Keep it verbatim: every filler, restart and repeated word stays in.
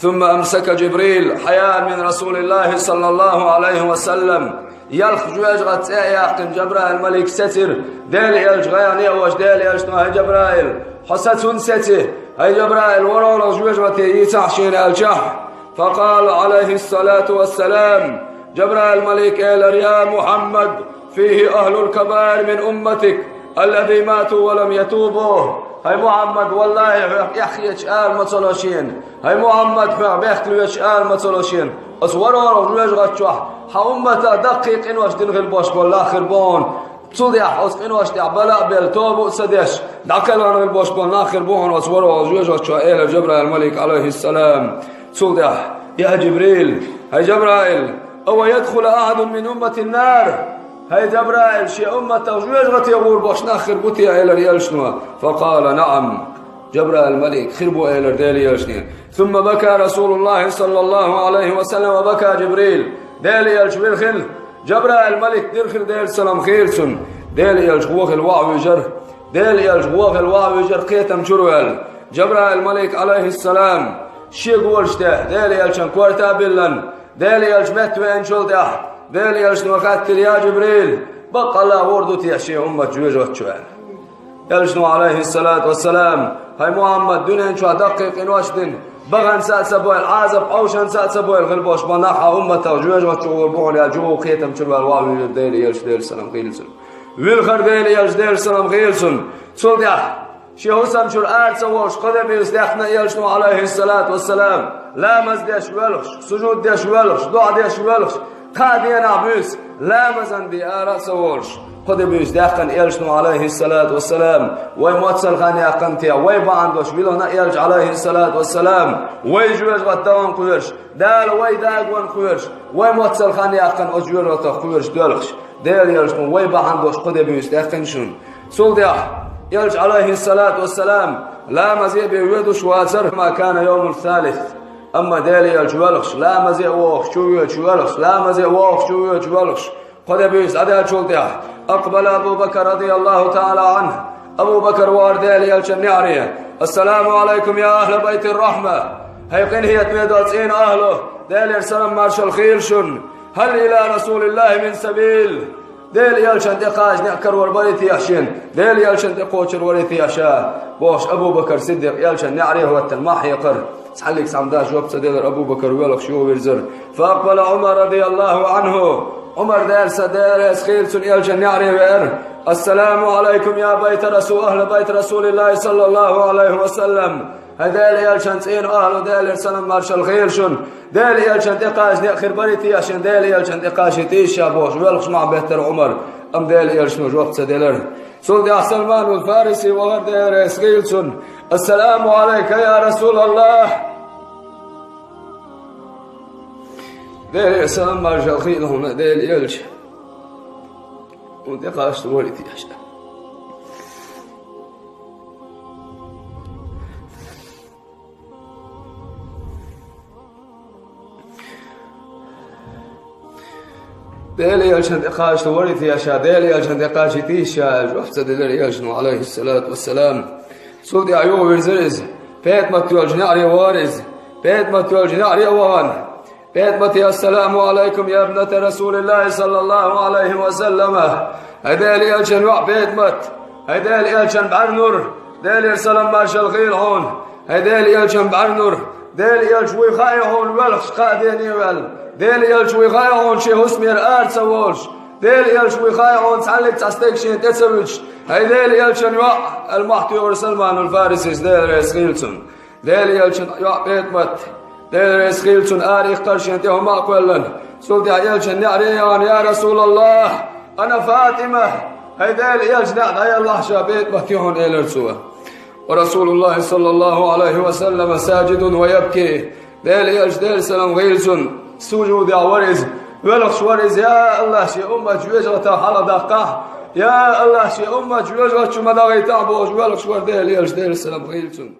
ثم أمسك جبريل حياء من رسول الله صلى الله عليه وسلم. Ялх жоьжагӀат цӀе а яьккхина, Жабраил-малик сецира, Делан элча гӀайгӀане а волуш, Делан элчано: «ХӀай Жабраил, хьо саца хӀунда сеци? ХӀай Жабраил, ворхӀалгӀа жоьжагӀате йийцахьа шена», аьлча. فقال عليه الصلاة والسلام, Жабраил-малик элира: «يا محمد، فيه أهل الكبائر من أمتك الذين ماتوا ولم يتوبوا». ХӀай Мухьаммад, валлахӀи, хьох эхь хеташ ала ма ца ло шена. ХӀай Мухьаммад, хьох бехк лоьцуш ала ма ца ло шена. Оцу ворхӀалгӀа жоьжагӀат чохь хьан умматах даккхий къинош дина хила болуш болу нах хир бу хьуна. Цул тӀаьхьа оцу къиношна тӀехь бала а белла, тоба а ца деш, дӀакхелхина хила болуш болу нах хир бу хьуна оцу ворхӀалгӀа жоьжагӀат чохь, элира Жабраил-малик, алейхиссалам. Цул тӀаьхьа: «يا جبريل، хӀай Жабраил, أو يدخل أحد من أمتي النار؟» ХӀай Жабраил, шен умматах жоьжагӀате гӀур болуш нах хир бу те, элира элчано. فقال: «نعم». Жабраил-малик: «Хир бу», элира Делан элчане. ثم بكى رسول الله صلى الله عليه وسلم وبكى جبريل. Делан элча вилхина, Жабраил-малик дирхира, Делан салам хийла цунна. Делан элча гӀо хила ваха вуьйжира. Делан элча гӀо хила ваха вуьйжира, кхетам чуьра ваьлла. Жабраил-малик, алейхиссалам, шен голаш тӀе Делан элчан корта а биллина, Делан элча метта веанчул тӀаьхьа, Делан элчано хаьттира: «Я Жибрил, баккъалла гӀур ду те шен уммат жоьжагӀате?» аьлла. Элчано, алейхиссалату вассалам: «ХӀай Мухьаммад, дуьнен чохь даккхий къинош дина, баханца а ца бойла, Ӏазап Ӏовшанца а ца бойла хила болуш болу нах хьан умматах жоьжагӀате гӀур бу хьуна», аьлла, чу гӀо кхетам чуьра ваьлла ваха вуьйжира Делан элча, Делан салам хийла цунна. Вилхира Делан элча, Делан салам хийла цунна. Цул тӀаьхьа шен хӀусам чуьра ара ца волуш, кхо де буьйса даьккхина элчано, алейхиссалату вассалам, ламаз деш воьлхуш, сужуд деш воьлхуш, доӀа деш воьлхуш, кхаа денахь буьйса ламазан бен ара а ца волуш, кхо де буьйса даьккхина элчано, алейхиссалату вассалам. Вай моццал хан яьккхина те, вай бахьана долуш вилхина элча, алейхиссалату вассалам, вай жоьжагӀате дахана кхоьруш, Дала вай дагаван кхоьруш, вай моццал хан яьккхина оцу жоьжагӀатах кхоьруш доьлхуш, Делан элчано вай бахьана долуш кхо де буьйса даьккхина шуна. Цул тӀаьхьа элча, алейхиссалату вассалам, ламазе а бен воьдуш вацара, ما كان يوم الثالث. Амма Делан элча воьлхуш, ламазе а вогӀуш, чу воьдуш воьлхуш, ламазе а вогӀуш, чу воьдуш воьлхуш, кхо де буьйса дӀадаьллачул тӀаьхьа, أقبل أبو بكر رضي الله تعالى عنه. Абу Бакр вахара Делан элчан неӀаре: «السلام عليكم يا أهل بيت الرحمة». ХӀай къинхетаме долу цӀийнан ахьло, Делера салам маршалла хийла шуна. «هل إلى رسول الله من سبيل؟» Делан элчан тӀе кхача некъ карор барий те шена? Делан элчан тӀе кхочур варий те ша? бохуш, Абу Бакр Сиддикъ элчан неӀаре хӀоттана мах хьекхара. Цхьаллиг цхьамма дас жоп ца делира, Абу Бакр воьлхуш юхавирзира. فأقبل عمر رضي الله عنه. Ӏумар, Делера салам хийла цунна, элчан неӀаре веара: «السلام عليكم يا بيت رسول، أهل بيت رسول الله صلى الله عليه وسلم». ХӀай Делан элчан цӀийнан ахьло, Делера салам маршалла хийла шуна. Делан элчан тӀе кхача некъ хир барий те шена, Делан элчан тӀе кхачийтий ша бохуш, воьлхуш мах беттара Ӏумар, амма Делан элчано жоп ца делира. Цул тӀаьхьа Салманул Фариси вахара, Делера салам хийла цунна: «السلام عليك يا رسول الله». Делера салам маршалла хийла хьуна, Делан элча. Хьуна тӀе кхачалур варий те ша? Делан элчан тӀе кхачалур варий те ша, Делан элчан тӀе кхачийтий ша, аьлла, жоп ца делира элчано, алейхиссалату вассалам. Цул тӀаьхьа юхавирзира иза. ПетӀамат йолчу неӀаре вахара иза. ПетӀамат йолчу неӀаре а вахана, ПетӀамате: «السلام عليكم يا ابنة رسول الله صلى الله عليه وسلم». ХӀай Делан элчан йоӀ ПетӀамат, хӀай Делан элчан бӀаьрнур, Делера салам маршалла хийла хьуна. ХӀай Делан элчан бӀаьрнур, Делан элча вуй хаьий хьуна воьлхуш кхаа дене а ваьлла. Делан элча вуй хаьий хьуна шен хӀусамера ара ца волуш. Делан элча вуй хаьий хьуна цхьаллиг цхьа стаг шена тӀе ца вуьтуш. ХӀай Делан элчан йоӀ, аьлла, мах туьйхира Салманул Фарисис, Делера салам хийла цунна. Делан элчан йоӀ ПетӀамат, Делера салам хийла цунна, ара иккхира шена тӀе хӀума а кхоьллина. Цул тӀаьхьа элчан неӀаре а яхана: «يا رسول الله، أنا فاطمة». ХӀай Делан элча, некъ дӀаеллахь ша, ПетӀамат ю хьуна, элира цо. ورسول الله صلى الله عليه وسلم ساجد ويبكي. Делан элча, Делера салам хийла цунна, сужудехь вара иза, воьлхуш вара иза: «Я АллахӀ, шен уммат жоьжагӀатах хьаладаккхахь! Я АллахӀ, шен уммат жоьжагӀата чу ма дахийтахь!» бохуш, воьлхуш вара Делан элча, Делера салам хийла цунна.